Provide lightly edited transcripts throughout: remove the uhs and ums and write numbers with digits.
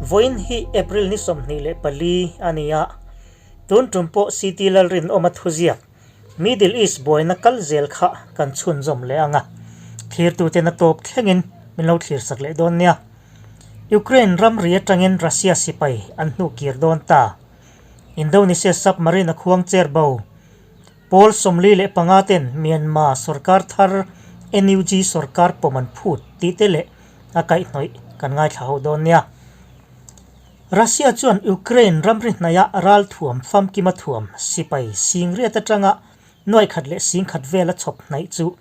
Vawiin hi April ni 24 a ni a, tun tum pawh CT Lalrinawma thuziak Middle East buaina kal zel kha kan chhunzawm leh ang a, thlirtuten a tawp thlengin min lo thlirsak leh dawn nia. Ukraine ramri atangin Russia sipai an hnuhkir dawn ta. Indonesia submarine a khuang cher bo. Pawl 45 ten Myanmar sorkar thar NUG sorkar pawm an phut tih te leh a kaihhnawih kan ngaithla ho dawn nia. Russia chuan Ukraine ramri hnaia ralthuam famkima thuam sipai singriat atanga nuai khat leh singkhat vela chhawp hnaih chu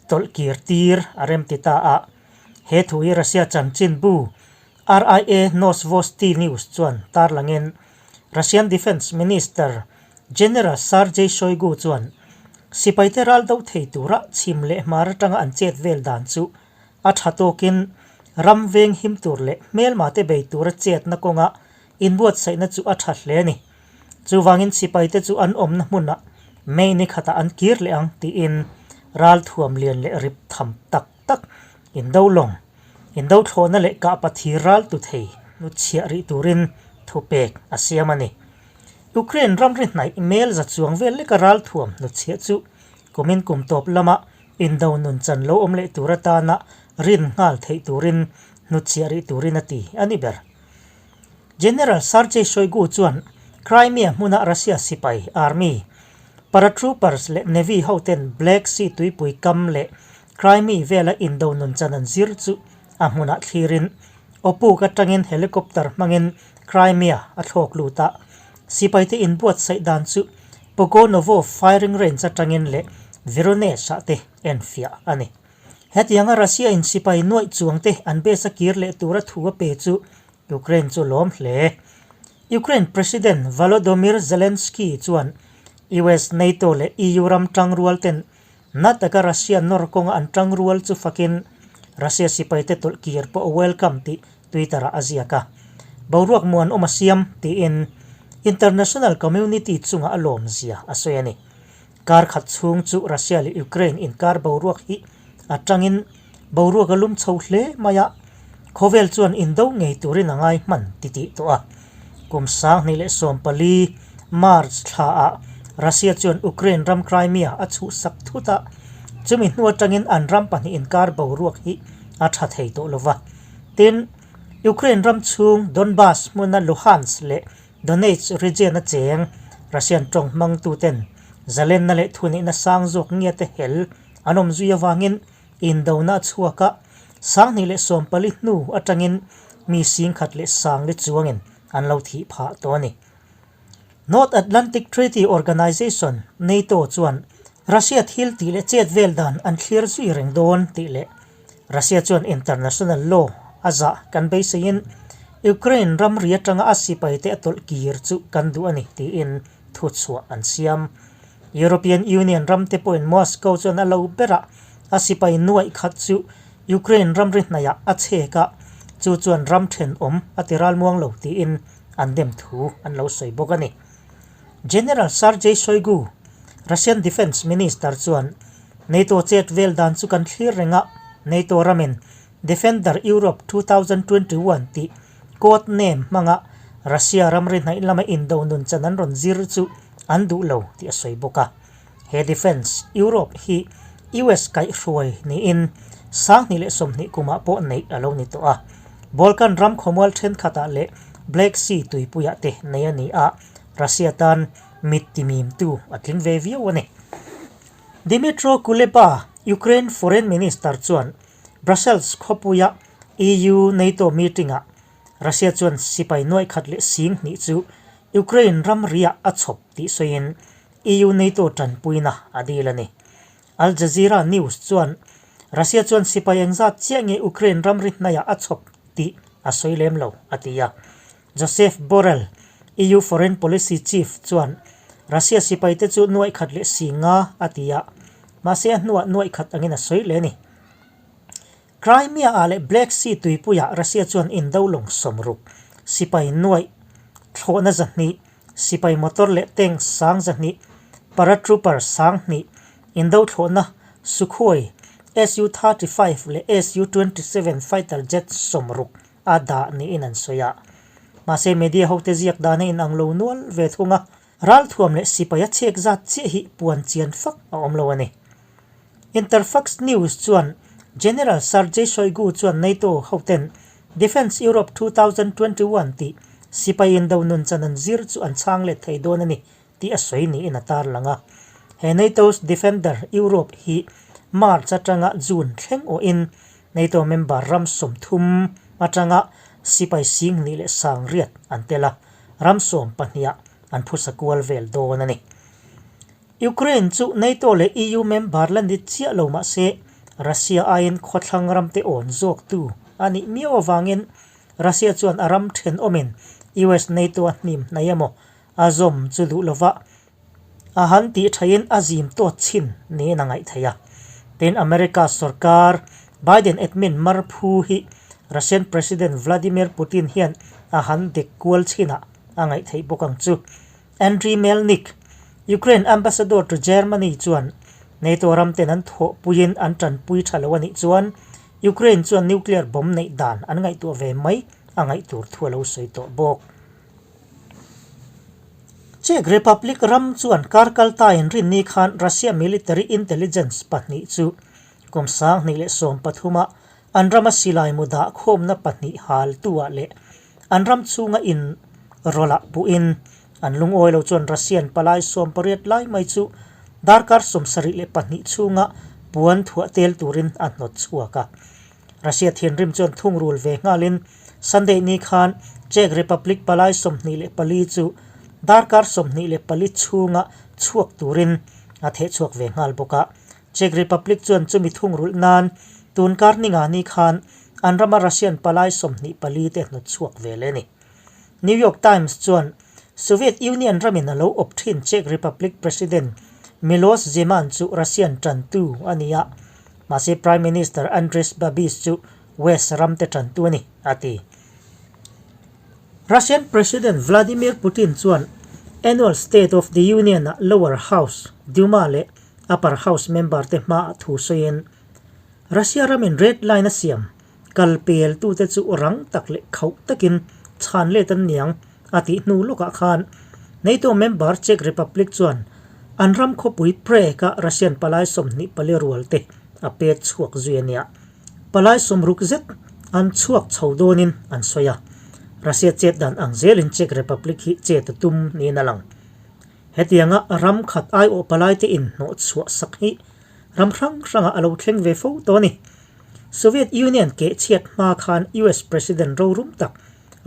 tawlh kir tir a rem ti ta a. He thu hi Russia chanchinbu RIA Novosti News chuan tarlangin Russian Defence Minister General Sergei Shoigu chuan sipaite ral do thei tura chhim leh hmar atanga an chet vel dan chu a tha tawkin ram veng him tur leh hmelmate bei tura chetna kawnga inbuatsaihna chu a tha hle a ni. Chuvangin sipaite chu an awmna hmunah May ni khatah an kir leh ang tiin ral thuam lian leh rip tham tak tak indo lawng, indo thlawhna leh kah pathir ral tu thei hnutchhiah rih turin thupek a siam a ni. Ukraine ramri hnaih mel za chuang vel leka ral thuam hnutchhiah chu kumin kum tawp lama indo nun chan lo awm leh tur atana rin nghal theih turin hnutchhiah rih turin a ti a ni ber. General Sergei Shoigu chuan Crimea hmuna Russia sipai, army, paratroopers leh navy hoten Black Sea tuipui kam leh Crimea vela indo nun chan an zir chu a hmunah thlirin Opuk atangin helicopter hmangin Crimea a thlawk lut a, sipaite inbuatsaih dan chu Pogonovo firing range atangin leh Voronezh-ah te enfiah a ni. Hetianga Russia in sipai nuaih chuangte an base a kir leh tura thu a pe chu Ukraine chu lawm hle. Ukraine President Volodymyr Zelensky chuan US, NATO leh EU ram tangrual ten na taka Russia nawr kawnga an tangrual chu fakin Russia sipaite tawlh kir pawh a welcome tih Twitter-ah a ziak a. Boruak muan awm a siam tiin international community chunga a lawmzia a sawi a ni. Kar khat chhung chu Russia leh Ukraine inkar boruak hi a tangin boruak a lum chho hle mai a, khawvel chuan indo ngei turin a ngai hman ti tih tawh a. Kum 2014 March thlaah Russia chuan Ukraine ram Crimea a chhuhsak thut a, chumi hnu atangin an ram pahnih inkar boruak hi a tha thei tawh lo va. Tin, Ukraine ram chhung Donbas hmuna Luhansk leh Donetsk region a cheng Russian tawng hmangtuten zalenna leh thunihna sang zawk nge te hel an awm zui avangin indona a chhuak a, 2014 hnu atangin mi singkhat leh sang le chuangin an lo thih phah tawh a ni. North Atlantic Treaty Organization, NATO, chuan Russia thil tih leh chet vel dan an thlir zui reng dawn tih leh Russia chuan international law a zah kan beiseiin Ukraine ramri atanga a sipaite a tawlh kir chu kan duh a ni tiin thuchhuah an siam. European Union ramte pawhin Moscow chuan a lo berah a sipai nuaih khat chu Ukraine ramri hnaihah a chhek a, chu chuan ram thenawm a ti ralmuang lo tiin an dem thu an lo sawi bawk a ni. General Sergei Shoigu, Russian Defence Minister chuan NATO chet vel dan chu kan thlir reng a, NATO ramin Defender Europe 2021 tih code name hmanga Russia ramri hnaih lama indo nun chan an rawn zir chu an duh lo tih a sawi bawk a. He Defence Europe hi US kaihhruai niin 2020 kumah pawh neih a lo ni tawh a. Balkan ram khawmual thenkhatah leh Black Sea tuipuiah te nei a ni a, Russia tan mit timimtu a tling ve viau a ni. Dmytro Kuleba, Ukraine Foreign Minister chuan Brussels khawpuia EU-NATO meeting-ah Russia chuan sipai nuaih khat leh sing hnih chu Ukraine ramriah a chhawp tih sawiin EU-NATO tanpuina a dil a ni. Al Jazeera News chuan Russia chuan sipai engzat chiah nge Ukraine ramri hnaiah a chhawp tih a sawi lem lo, a ti a. Josep Borrell, EU Foreign Policy Chief chuan Russia sipaite chu nuaih khat leh si nga a ti a, mahse a hnuah nuaih khat angin a sawi leh a ni. Crimea-ah leh Black Sea tuipuiah Russia chuan indo lawng 60, sipai nuaih thlawhna 200, sipai motor leh tank 200,000, paratrooper 2,000, indo thlawhna Sukhoi Su-35 leh Su-27 fighter jet 60 a dah niin an sawi a. Mahse media hote ziak dan a inang lo nual ve thung a, ralthuam leh sipai a chhek zat chiah hi puan chian fak a awm lo a ni. Interfax News chuan General Sergei Shoigu chuan NATO hoten Defence Europe 2021 tih sipai indo nun chan an zir chu an chhang let thei dawn a ni tih a sawi niin a tarlang a. He NATO's Defender Europe hi March atanga June thleng awhin NATO member ram 30 atanga sipai 28 an tel a, ram 12ah an phusa kual vel dawn a ni. Ukraine chu NATO leh EU member la ni chiah lo mah se, Russia aiin khawthlang ramte awn zawktu a nih miau avangin Russia chuan a ram thenawmin US NATO a hnim hnai emaw a zawm chu duh lova a han tih thain a zim tawt chhin niin a ngaih theih a. Tin, America sorkar Biden admin mar phu hi Russian President Vladimir Putin hian a han dek kual chinah a ngaih theih bawk ang chu. Andriy Melnyk, Ukraine ambassador to Germany chuan NATO ramten an thawhpuiin an tanpui tha lo a nih chuan Ukraine chuan nuclear bomb neih dan an ngaihtuah ve mai a ngaih tur thu a lo sawi tawh bawk. Czech Republic ram chuan kar kalta inrinni khan Russia military intelligence pahnih chu kum 2013 a an rama silai mu dah khawmna pahnih haltu-ah leh an ram chhunga in rawlah puhin an lungawi lo chuan Russian palai 18 lai mai chu darkar 72 chhunga puan thuah tel turin a hnawt chhuak a. Russia thinrim chuan thungrul ve nghalin Sunday ni khan Czech Republic palai 24 chu darkar 24 chhunga chhuak turin a theh chhuak ve nghal bawk a. Czech Republic chuan chumi thungrulh nan tun kar ninga ni khan an rama Russian palai 24 te hnawt chhuak ve leh a ni. New York Times chuan Soviet Union ramin a lo awp thin Czech Republic President Milos Zeman chu Russian tantu a ni a, mahse Prime Minister Andrej Babis chu West ram te tantu a ni, a ti. Russian President Vladimir Putin chuan annual State of the Union-ah Lower House, Duma leh Upper House member te hmaah thu sawiin, Russia ramin red line a siam kal pel tute chu rang tak leh khauh takin chhan let an niang a tih hnu lawkah khan NATO member Czech Republic chuan an ram khawpui Prague-a Russian palai 24 rual te a pet chhuak zui a nia. Palai 60 zet an chhuak chho dawnin an sawi a, Russia chet dan ang zelin Czech Republic hi chet a tum niin a lang. Hetianga ram khat aiawh palaite inhnawh chhuah sak hi ram hrang hrangah a lo thleng ve fo tawh a ni. Soviet Union keh chhiat hma khan US President rorum tak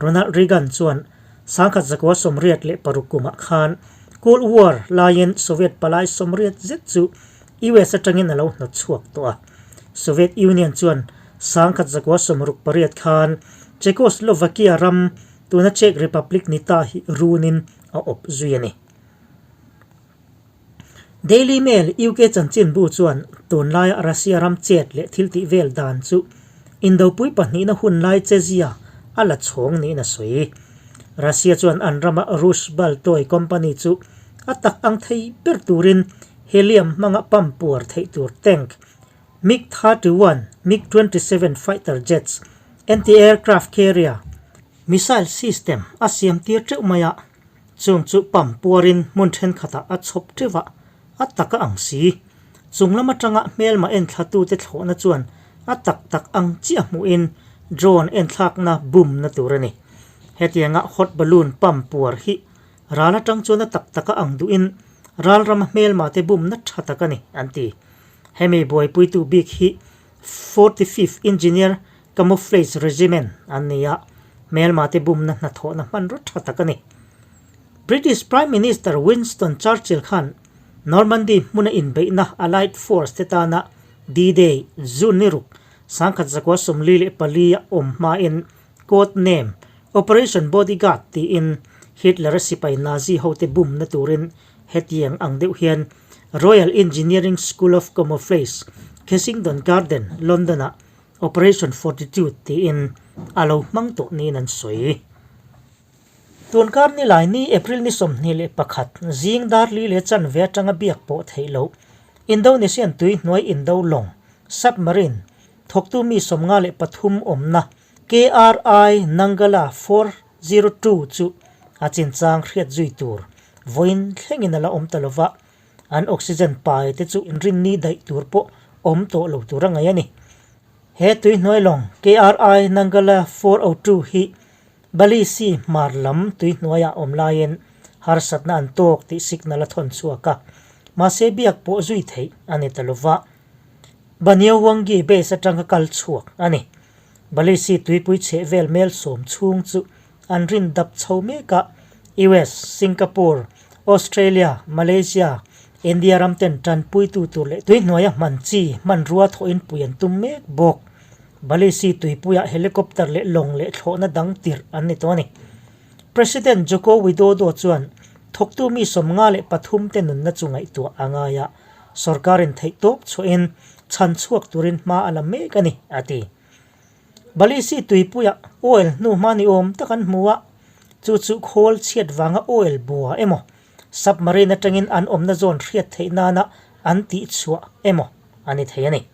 Ronald Reagan chuan 1986 kumah khan Cold War laiin Soviet palai 80 zet chu US atangin a lo hnawt chhuak tawh a. Soviet Union chuan 1968 khan Czechoslovakia ram tuna Czech Republic ni ta hi runin a awp zui a ni. Daily Mail UK chanchinbu chuan tunlaia Russia ram chet leh thil tih vel dan chu indopui pahnihna hun lai chezia a la chhawng niin a sawi. Russia chuan an rama Rus Baltoy company chu a tak ang thei ber turin helium hmanga pump puar theih tur tank MiG-31, MiG-27 fighter jets, anti-aircraft carrier, Missile system a siam tir teuh mai a, chung chu pump puarin hmun thenkhatah a chhawp teuh a, a tak a ang si. Chung lam atanga hmelma enthlatute thlawhna chuan a tak tak ang chiah hmuhin drone enthlakna bumna tur a ni. Hetianga hot balloon pump puar hi ral atang chuan a tak tak a ang duhin ral rama hmelma te bumna tha tak a ni, an ti. Hemi buaipuitu bik hi 45th Engineer Camouflage Regiment an ni a, hmelma te bumna hnathawhna hmanraw tha tak a ni. British Prime Minister Winston Churchill khan Normandy hmuna inbeihna Allied Force te tana D-Day, June ni ruk, 1944 a awm hmain code name Operation Bodyguard tiin Hitler-a sipai Nazi hote bumna turin hetiang ang deuh hian Royal Engineering School of Camouflage, Kensington Garden, London-ah Operation Fortitude tiin a lo hmang tawh niin an sawi. Tunkar ni lai ni April ni 21 zing dar li leh chanve atanga biak pawh theih loh Indonesian tui hnuai indo lawng, submarine, thawktu mi 53 awmna KRI Nanggala 4. 02 chu a chinchang hriat zui tur vawiin thlengin a la awm ta lova, an oxygen pai te chu inrinni daih tur pawh awm tawh lo tur a ngaih a ni. He tuihnuai lawng KRI Nanggala 402 hi Bali Sea hmar lam tuihnuaiah awm laiin harsatna an tawk tih signal a thawn chhuak a, mahse biak pawh zui theih a ni ta lova. Banyuwangi base atanga kal chhuak a ni. Bali Sea tuipui chheh vel mel sawm chhung chu an rin dap chho mek a, US, Singapore, Australia, Malaysia, India ram ten tanpuitu tur leh tuihnuaia hman chi hmanrua thawhin pui an tum mek bawk. Bali Sea tuipuiah helicopter leh lawng leh thlawhna dang tirh an ni tawh a ni. President Joko Widodo chuan thawktu mi 53 te nunna chu ngaihtuah a ngai a, sorkarin theihtawp chhuahin chhan chhuak turin hma a la mek a ni, a ti. Bali Sea tuipuiah oil hnu hma ni awm tak an hmu a, chu chu khawl chhiat vanga oil bua emaw, submarine atangin an awmna zawn hriat theih nana an tihchhuah emaw a ni thei a ni.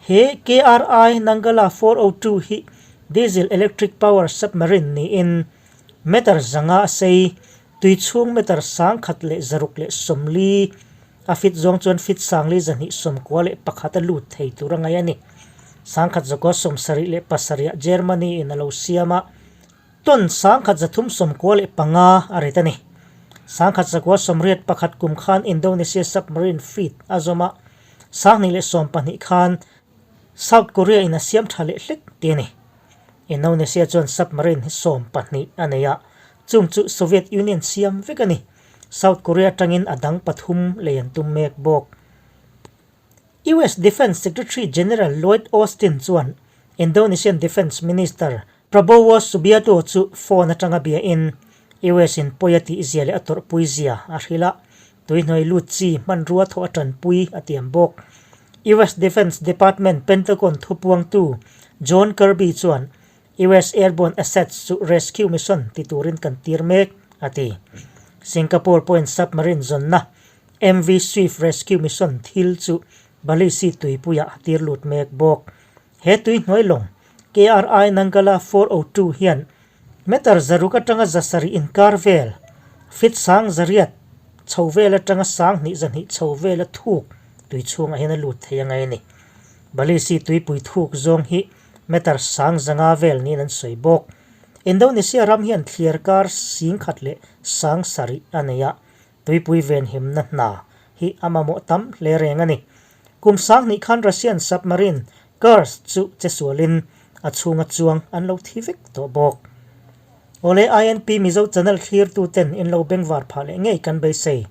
He KRI Nanggala 402 hi diesel electric power submarine niin meter zanga a sei, tui chhung meter 1140 a fit zawng chuan fit 4291 a lut thei tur a ngaih a ni. 1977ah Germany in a lo siam a, Ton 1395 a rit a ni. 1981 kum khan Indonesia submarine fleet a zawm a, 2012 khan South Korea in a siam tha leh hlek ti a ni. Indonesia chuan submarine hi 12 a nei a, chung chu Soviet Union siam vek a ni. South Korea atangin a dang pathum lei an tum mek bawk. US Defence Secretary General Lloyd Austin chuan Indonesian Defence Minister Prabowo Subianto chu phone atanga bia in US in pawi a tih zia leh a tawrhpui zia a hrilh a, tuihnuai lut chi hmanrua thawh a tanpui a tiam bawk. US Defence Department Pentagon thupuangtu John Kirby chuan US airborne assets chu rescue mission ti turin kan tir mek, a ti. Singapore pawhin submarine zawnna MV Swift Rescue Mission thil chu Bali Sea tuipuiah a tir lut mek bawk. He tui hnuai lawng KRI Nanggala 402 hian meter zaruk atanga 700 inkar vel, feet 1,800 chho vel atanga 2,200 chho vela thuk tui chhungah hian a lut thei a ngai a ni. Bali Sea tuipui thuk zawng hi meter 500 vel niin an sawi bawk. Indonesia ram hian thliar kar 1,700 a nei a, Tuipui venhimna hna hi a mamawh tam hle reng a ni. Kum 2000 khan Russian submarine Kursk chu che sualin a chhunga chuang an lo thi vek tawh bawk. Awle INP Mizo channel thlirtu ten in lo bengvar phah leh ngei kan beisei.